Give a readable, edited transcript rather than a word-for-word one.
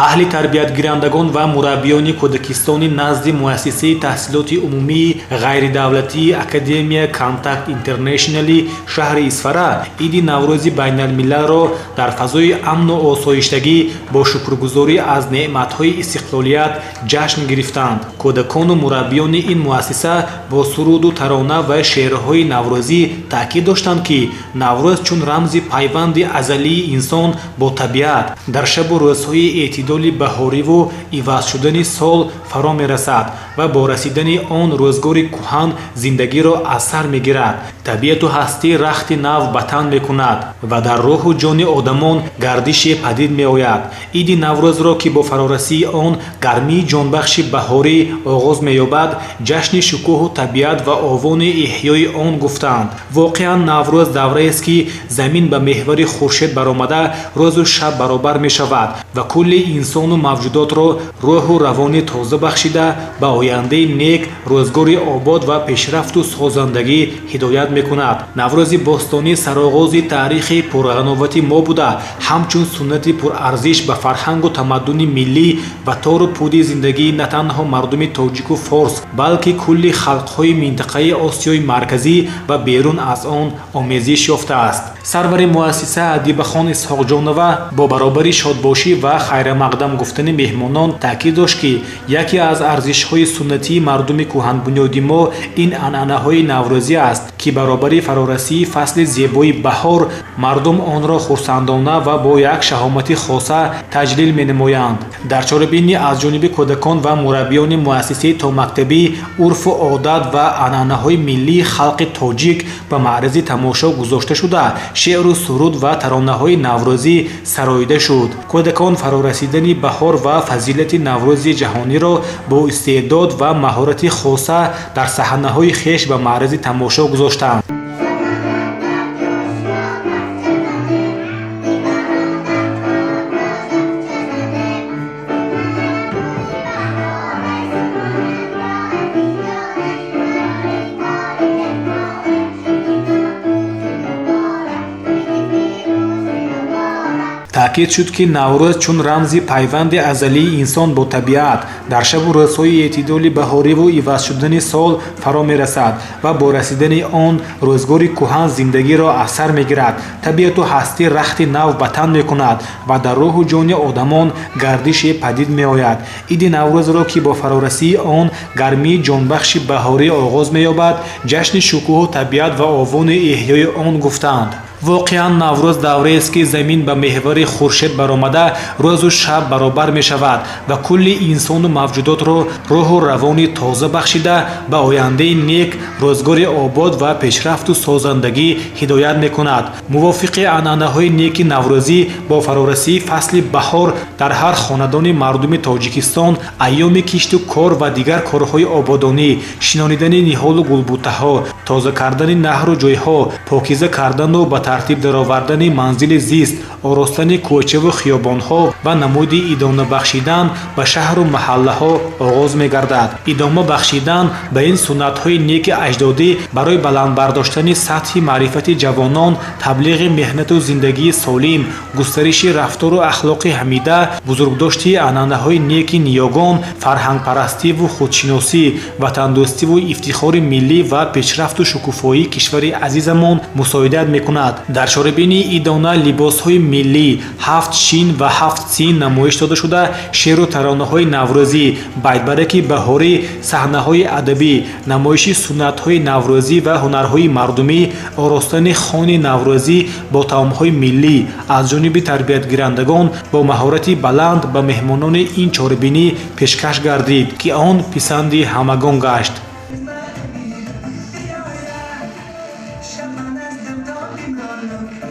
Аҳли тарбиятгирандагон ва мураббиёни кӯдакистони назди муассисаи таҳсилоти умумии ғайридавлатии Академия Контакт Интернешнали шаҳри Исфара иди Наврӯзи байналмилалро дар фазои амну осоиштагӣ бо шукргузорӣ аз неъматҳои истиқлолият ҷашн гирифтанд. Кӯдакону мураббиёни ин муассиса бо суруду тарона ва шеърҳои наврӯзӣ таъкид доштанд, ки Наврӯз чун рамзи пайванди азалии инсон бо табиат дар шабу рӯзҳои эътидоли баҳориву иваз шудани сол фаро мерасад ва бо расидани он рӯзгори кӯҳан зиндагиро аз сар мегирад, табиату ҳастӣ рахти нав ба тан мекунад ва дар рӯҳу ҷони одамон гардише падид меояд. Иди Наврӯзро, ки бо фарорасии он гармии ҷонбахши баҳорӣ оғоз меёбад, ҷашни шукӯҳу табиат ва овони эҳёи он гуфтанд. Воқеан, Наврӯз давраест, ки замин ба меҳвари хуршед баромада, рӯзу шаб баробар мешавад ва кулли инсону мавҷудотро рӯҳу равони тоза бахшида, ба ояндаи нек, рӯзгори обод ва пешрафту созандагӣ ҳидоят мекунад. Наврӯзи бостонӣ сароғози таърихи пурғановати мо буда, ҳамчун суннати пурарзиш ба фарҳангу тамаддуни миллӣ ва тору пуди зиндагии на танҳо мардуми тоҷику форс, балки кулли халқҳои минтақаи Осиёи Марказӣ ва берун аз он омезиш ёфтааст. Сарвари муассиса Адибахон Исҳоқҷонова бо баробари шодбошӣ ва хайрамақдам гуфтани меҳмонон таъкид дошт, ки яке аз арзишҳои суннатии мардуми кӯҳанбунёди мо ин анъанаҳои наврӯзӣ аст, ки баробари фарорасии фасли зебои баҳор мардум онро хурсандона ва бо як шаҳомати хоса таҷлил менамоянд. Дар чорабинӣ аз ҷониби кӯдакон ва мураббиёни муассисаи томактабӣ урфу одат ва анъанаҳои миллии халқи тоҷик ба маърези тамошо гузошта шуда, шеъру суруд ва таронаҳои наврӯзӣ сароида шуд. Кӯдакон фарорасидани баҳор ва фазилати Наврӯзи ҷаҳониро бо истеъдод ва маҳорати хоса дар саҳнаҳои хеш ба маърези тамошо гузоштанд. Таъкид шуд, ки Наврӯз чун рамзи пайванди азалии инсон бо табиат дар шабу рӯзҳои эътидоли баҳориву иваз шудани сол фаро мерасад ва бо расидани он рӯзгори кӯҳан зиндагиро аз сар мегирад, табиату ҳастӣ рахти нав ба тан мекунад ва дар рӯҳу ҷони одамон гардише падид меояд. Иди Наврӯзро, ки бо фарорасии он гармии ҷонбахши баҳорӣ оғоз меёбад, ҷашни шукӯҳу табиат ва овони эҳёи он гуфтанд. Воқеан, Наврӯз давраест, ки замин ба меҳвари хуршед баромада, рӯзу шаб баробар мешавад ва кулли инсону мавҷудотро рӯҳу равони тоза бахшида, ба ояндаи нек, рӯзгори обод ва пешрафту созандагӣ ҳидоят мекунад. Мувофиқи анъанаҳои неки наврӯзӣ, бо фарорасии фасли баҳор дар ҳар хонадони мардуми Тоҷикистон айёми кишту кор ва дигар корҳои ободонӣ, шинонидани ниҳолу гулбутаҳо, тоза кардани наҳру ҷойҳо, покиза кардану ба тартиб даровардани манзили зист, оростани кӯчаву хиёбонҳо ва намуди идона бахшидан ба шаҳру маҳаллаҳо оғоз мегардад. Идома бахшидан ба ин суннатҳои неки аҷдодӣ барои баланд бардоштани сатҳи маърифати ҷавонон, таблиғи меҳнату зиндагии солим, густариши рафтору ахлоқи ҳамида, бузургдошти анъанаҳои неки ниёгон, фарҳангпарастиву худшиносӣ, ватандӯстиву ифтихори миллӣ ва пешрафту шукуфоии кишвари азизамон мусоидат мекунад. Дар чорабинии идона либосҳои миллӣ, ҳафт шин ва ҳафт син намоиш дода шуда, шеъру таронаҳои наврӯзӣ, байтбараки баҳорӣ, саҳнаҳои адабӣ, намоиши суннатҳои наврӯзӣ ва ҳунарҳои мардумӣ, оростани хони наврӯзӣ бо таомҳои миллӣ аз ҷониби тарбиятгирандагон бо маҳорати баланд ба меҳмонони ин чорабинӣ пешкаш гардид, ки он писанди ҳамагон гашт. Шаман аз дам то бимонам.